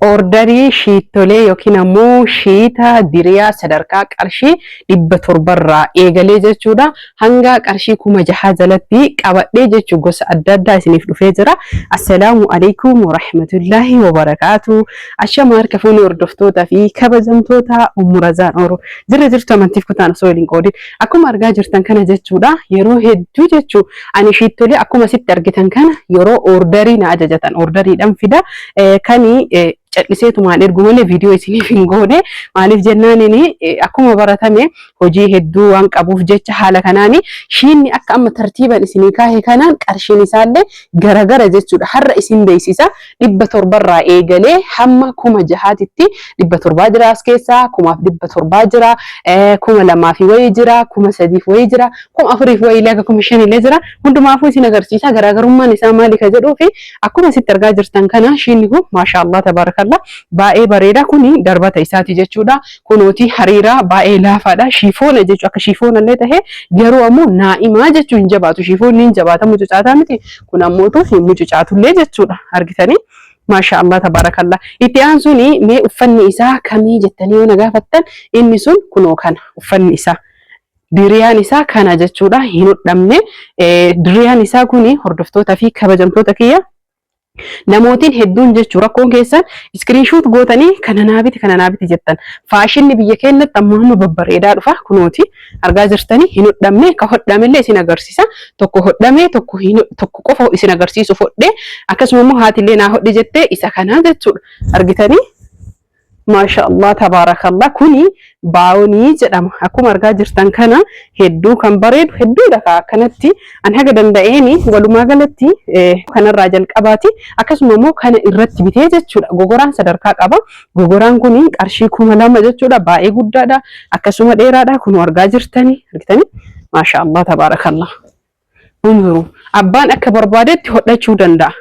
Orderii shiittolee yookiin ammoo shiita diriyaa sadarkaa qarshii 700rraa eegalee jechuudha. Hanga qarshii 6000 jalatti qabadhee jechuu gosa adda addaa isiniif dhufee jira. Assalaamu alaikum warahmatullaahi wabarakaatu. Ashama harka fuunee hordoftoota fi kabajamtoota Ummu Razaan Oro. Jirra jirtu amantiif kutaan osoo waliin qoodin. Akkuma argaa jirtan kana jechuudha yeroo hedduu jechuu ani shiittolee akkuma sitti argitan kana yeroo orderii na ajajatan orderiidhaan fida kani calliseetumaan ergu malee viidiyoo isiniif hin goone maaliif jennaaniin akkuma baratame hojii hedduu waan qabuuf jecha haala kanaani shiinni akka amma tartiiban isinii kaahe kanaan qarshiin isaallee garagara jechuudha har'a isin beeksisa 700rraa eegalee hamma 6000titti 700 jira as keessaa 1700 jira 2000 fi wayii jira 3000 fi wayii jira 4000 fi wayii haga 5000 illee jira hundumaafuu isin agarsiisa garaagarummaan isaa maali ka jedhuu fi akkuma asitti argaa jirtan kana shiinni kun maashaallah tabaarakallah baay'ee bareeda kuni darbata isaati jechuudha kunooti hariiraa baay'ee laafaadha shiifoona jechuudha akka shiifoona illee ta'e garuu ammoo naa'imaa jechuun hin jabaatu shiifoonni hin jabaata mucucaataa miti kun ammootu hin mucucaatullee jechuudha argitanii maasha Allah tabaarakallah itti aansuun mee uffanni isaa kamii jettanii yoo na gaafattan inni sun kunoo kana uffanni isaa diriyaan isaa kana jechuudha hin hodhamne diriyaan isaa kuni hordoftoota fi kabajamtoota kiyya Namootiin hedduun jechuu rakkoon keessan iskiriinshuut gootanii kana naa biti kana naa biti jettan. Faashinni biyya keenyatti amma amma babbareedaa dhufa kunooti argaa jirtanii hin hodhamne ka hodhamellee isin agarsiisa tokko hodhame tokko hin tokko qofa isin agarsiisuuf hodhe akkasuma immoo haatillee naa hodhi jettee isa kanaa jechuudha argitanii. Maasha Allah tabaarakallah kuni baawonii jedhama akkuma argaa jirtan kana hedduu kan bareedu hedduudha kaa akkanatti an haga danda'eeni walumaa galatti kanarraa jalqabaati akkasuma immoo kana irratti bitee jechuudha gogoraan sadarkaa qaba gogoraan kuni qarshii 2000 jechuudha baay'ee guddaadha akkasuma dheeraadha kun argaa jirtani argitani Maasha Allah tabaarakallah unzuru abbaan akka barbaadetti hodhachuu danda'a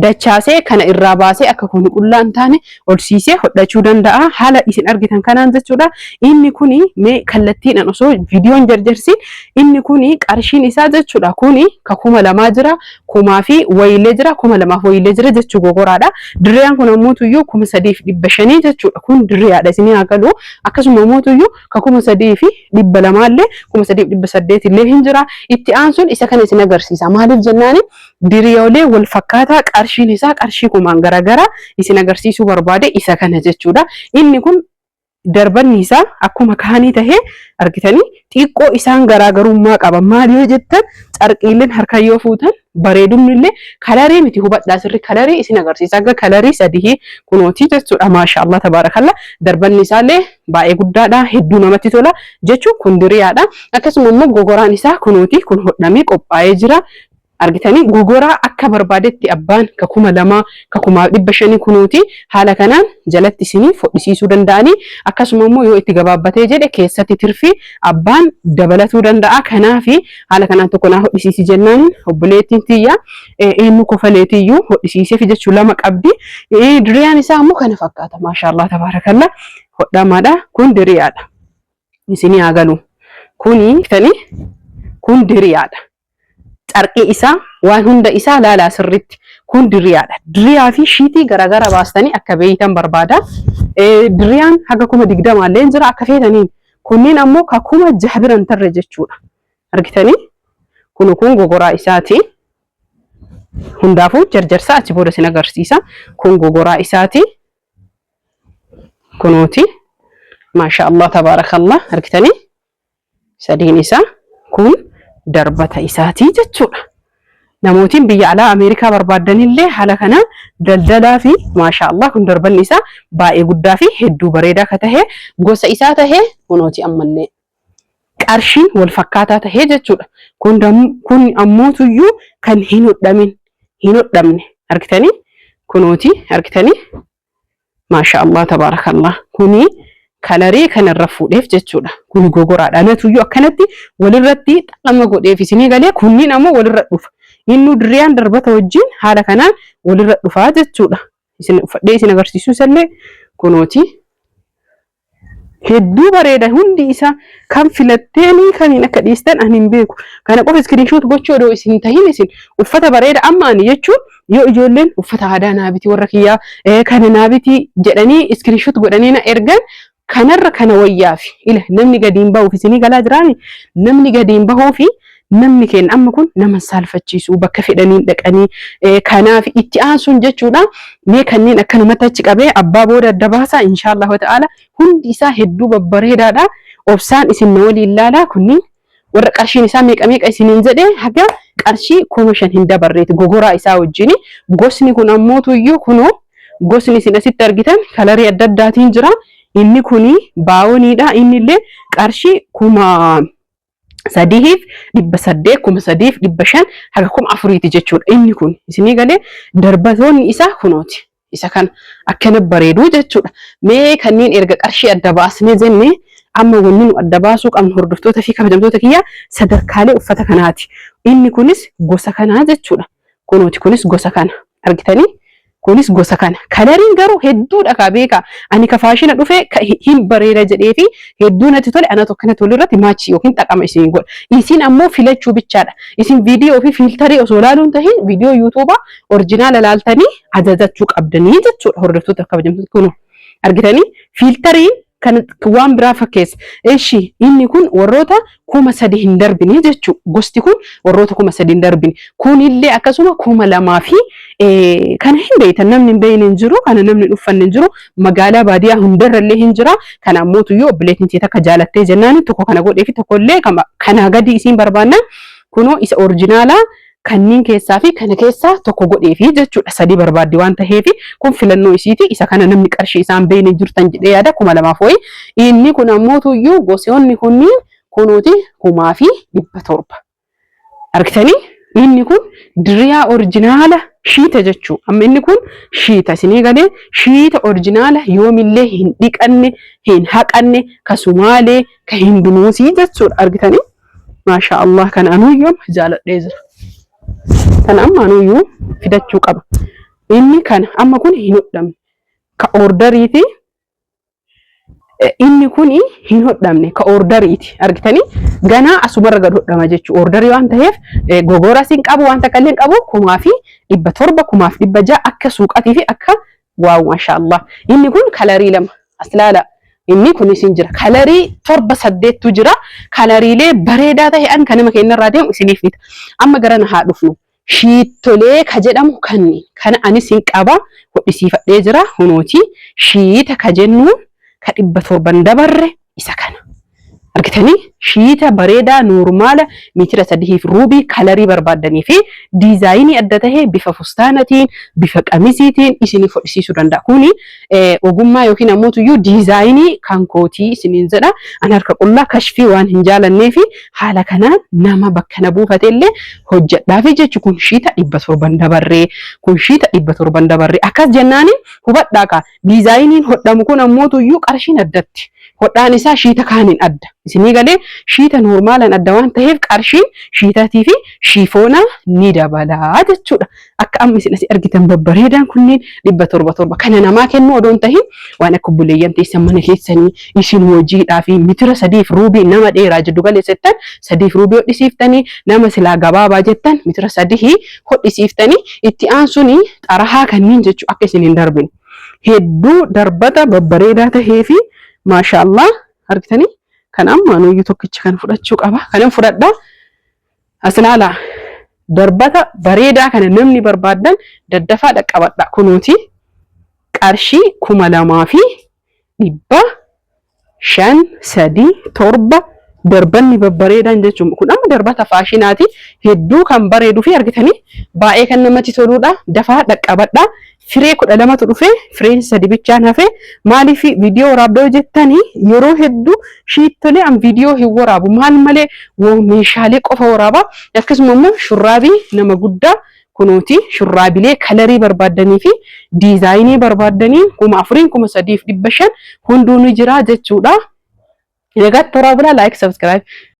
dachaasee kana irraa baasee akka kun qullaa hin taane ol siisee hodhachuu danda'a. Haala isin argitan kanaan jechuudha. Inni kuni mee kallattiidhaan osoo viidiyoon jarjarsiin inni kuni qarshiin isaa jechuudha. Kuni ka 2000 jira, kumaa fi wayiilee jira, 2000 fi wayiilee jira jechuu gogoraadha. Dirriyaan kun ammoo tuyyuu 3500 jechuudha. Kun dirriyaadha isinii haa galu. Akkasuma ammoo tuyyuu ka 3200 illee 3800 illee hin jira. Itti aansuun isa kana isin agarsiisa. Maaliif jennaani Diriyoolee wal fakkaataa qarshiin isaa qarshii kumaan garagara isin agarsiisuu barbaade isa kana jechuudha. Inni kun darbanni isaa akkuma kaanii tahee argitanii xiqqoo isaan garaagarummaa qaba. Maal yoo jettan carqiileen harkaan yoo fuutan bareedumni illee kalarii miti hubadhaa sirri kalarii isin agarsiisa. Akka kalarii sadii kunooti jechuudha. Maasha Allah tabaarakalla. Darbanni isaallee baay'ee guddaadha. Hedduu namatti tola jechuun kun diriyaadha. Akkasuma immoo gogoraan isaa kunooti kun hodhamee qophaa'ee jira. Argitanii gogoraa akka barbaadetti abbaan ka 2000 ka 1500 kunuuti haala kanaan jalatti isinii fodhisiisuu danda'anii akkasuma immoo yoo itti gabaabbatee jedhe keessatti tirfii abbaan dabalatuu danda'a kanaafi haala kanaan tokko naa hodhisiisi jennaan obboleettiin tiyya eenyu kofaleetiyyuu hodhisiiseef jechuu lama qabdi diriyaan isaa immoo kana fakkaata maashaallah tabaarakalla hodhamaadha kun diriyaadha isinii haa galu kuni kun diriyaadha Carqii isaa waan hunda isaa laalaa sirritti. Kun diriyaadha. Diriyaa fi shiitii garaagara baastanii akka beeytan barbaada. Diriyaan haga 20,000 illee jira akka feetaniin. Kunniin ammoo ka 6000 bira hin tarre jechuudha. Argitanii? Kun gogoraa isaati. Hundaafuu jarjarsaa achi booda isin agarsiisa. Kun gogoraa isaati. Kunooti. Maasha Allah tabaarakallah. Argitanii? Sadiin isaa kun darbata isaatii jechuudha. Namootiin biyya alaa Ameerikaa barbaaddanillee haala kanaan daldalaa fi maashaa Allah kun darbanni isaa baay'ee guddaa fi hedduu bareedaa ka tahe gosa isaa tahe kunooti ammallee qarshiin wal fakkaataa tahee jechuudha. Kun kun ammootuyyuu kan hin hodhamin hin hodhamne argitanii kunooti argitanii Maasha Allah tabaarakallah. Kuni kalarii kanarra fuudheef jechuudha. Kuni gogoraadha. Anatuyyuu akkanatti walirratti xaxama godheef isinii galee kunniin ammoo walirra dhufa. Innuu diriyaan darbata wajjin haala kanaan walirra dhufaa jechuudha. Isin uffadhee isin agarsiisuu isallee kunooti. Hedduu bareeda hundi isaa. Kan filatteeni kamiin akka dhiistan ani hin beeku. Kana qofa screenshot gochuu odoo isin tahin, isin uffata bareeda amma ani jechuun yoo ijoolleen uffata aadaa naa biti, warra kiyyaa kana naa biti jedhanii screenshot godhanii na ergan, kanarra kana wayyaafi. Ila namni gadi hin bahuuf isinii galaa jiraami, namni gadi hin bahuufi. Namni keenya amma kun nama saalfachiisu, bakka fedhaniin dhaqanii. Kanaaf itti aansuun jechuudha, mee kanneen akkanumatti achi qabee abbaa booda adda baasa, inshaallahu ta'ala. Hundi isaa hedduu babbareedaadha. Obsaan isin na waliin ilaalaa. Kunniin warra qarshiin isaa meeqa meeqa isiniin jedhee, haga qarshii 5000 hin dabarreeti gogoraa isaa wajjini. Gosni kun ammootuyyuu kunoo gosni isin asitti argitan colorii adda addaatiin jira. Inni kuni baawoniidha. Inni illee qarshii 3800, 3500 haga 4000ti jechuudha. Inni kun isinii galee, darbatoonni isaa kunooti. Isa kana akkana bareeduu jechuudha. Mee kanneen erga qarshii adda baasnee jennee, amma wanni nu adda baasuu qabnu, hordoftoota fi kabajamtoota kiyya, sadarkaalee uffata kanaati. Inni kunis gosa kanaa jechuudha. Kunooti, kunis gosa kana argitanii, kunis gosa kana. Coloriin garuu hedduudha kaa beekaa. Ani ka faashina dhufe ka hin bareeda jedhee fi hedduu natti tole, anatu akkana tole irratti match yookiin xaqama isin godha. Isin ammoo filachuu bichaadha. Isin viidiyoo fi filterii osoo ilaaluun tahin, viidiyoo YouTubea originala laaltanii ajajachuu qabdanii jechuudha, hordoftoota kabajamtoota. Kunoo argitanii, filteriin kan waan biraa fakkeessa. Eshi, inni kun warroota 3000 hin darbine jechuu. Gosti kun warroota 3000 hin darbine. Kunillee akkasuma 2000 fi kana hin beektan, namni hin beekne hin jiru. Kana namni hin uffanne hin jiru. Magaalaa baadiyyaa hundarrallee hin jira. Kana ammoo tuyyuu obboleettiin tee takka jaalattee jennaan tokko kana godhee fi tokkollee kanaa gadi isiin barbaanna, kunoo isa originalaa kanneen keessaa fi kana keessaa tokko godheefi jechuudha. Sadii barbaaddi waan ta'eef, kun filannoo isiiti. Isa kana namni qarshii isaan beekne jirtan jedhee yaada, 2000 wayi. Inni kun ammoo tuyyuu gosoonni kunniin kunuuti 1700. Argitanii, inni kun diriyaa originala shiita jechuu. Amma inni kun shiita isinii galee, shiita originala yoomillee hin dhiqanne, hin haqanne, kasumaalee ka hin dunuusii jechuudha, argitanii. Maasha Allah, kana anuyyuu jaaladhee jira. Kana amma anuyyuu fidachuu qaba. Inni kana amma kun hin hodhamne. Ka orderiiti. Inni kun hin hodhamne, ka orderiiti. Argitanii, ganaa asumarra gad hodhama jechuudha. Orderii waan ta'eef gogoras hin qabu, waan takka illee hin qabu. 1700, 1600 akka suuqatii fi akka wow, maasha Allah. Inni kun colorii lama as laala. Inni kunis hin jira. Colorii torba saddeettu jira. Coloriilee bareedaa ta'e an kan nama keenyarraa deemu isiniif bita. Amma gara na haa dhufnu. Shiittolee ka jedhamu kanni kana anis hin qaba, hodhisiifadhee jira hunooti. Shiita ka jennu ka 700 dabarre isa kana. Argitanii, shiita bareedaa normala miitira 3.25 colorii barbaaddanii fi designii adda tahe bifa fustaanatiin, bifa qamisiitiin isiniif hodhisiisuu danda'a. Kuni ogummaa yookiin ammoo tuyyuu designii kan kootii isiniin jedha. An harka qullaa kashfii waan hin jaalannee fi haala kanaan nama bakka na buufate illee hojjedhaafi jechu. Kun shiita 700 dabarree, kun shiita 700 dabarree akkas jennaani hubadhaa kaa. Designiin hodhamu kun ammoo tuyyuu qarshiin addatti. Hodhaan isaa shiita kaaniin adda. Isinii galee, shiita normalan adda waan ta'eef qarshiin shiitatii fi shiifoonaa ni dabalaa jechuudha. Akka amma isin asii argitan babbareedaan kunneen 700 torba. Kana namaa kennuu odoo hin tahin, waan akka obboleeyyan teessan mana keessanii isin hojiidhaa fi miitira 3.5 nama dheeraa jiddu galeessa jettan 3.5 hodhisiiftanii, nama silaa gabaabaa jettan miitira 3 hodhisiiftanii. Itti aansuun xarahaa kanneen jechuu akka isin hin darbine. Hedduu darbata babbareedaa tahee fi maashaallah, argitanii, kan amma anuyyuu tokkicha kan fudhachuu qaba. Kanan fudhadha. As ilaalaa. Darbata bareedaa kana namni barbaaddan daddafaa dhaqqabadha. Kunuuti qarshii 2500, 3, 7 darbanni babbareedaan jechuun kun amma darbata faashinaati, hedduu kan bareeduu fi argitanii baay'ee kan namatti toludha. Dafaa dhaqqabadha. Firee 12tu dhufe, fireen sadi bichaan hafe. Maaliif viidiyoo waraabdoo jettanii, yeroo hedduu shiittolee an viidiyoo hin waraabu, maal malee meeshaalee qofa waraaba. Akkasuma immoo shurraabii nama guddaa kunooti, shurraabilee colorii barbaaddanii fi designii barbaaddanii 4000n, 3500 hunduu ni jira jechuudha. Egaa toraa bulaa, like, subscribe.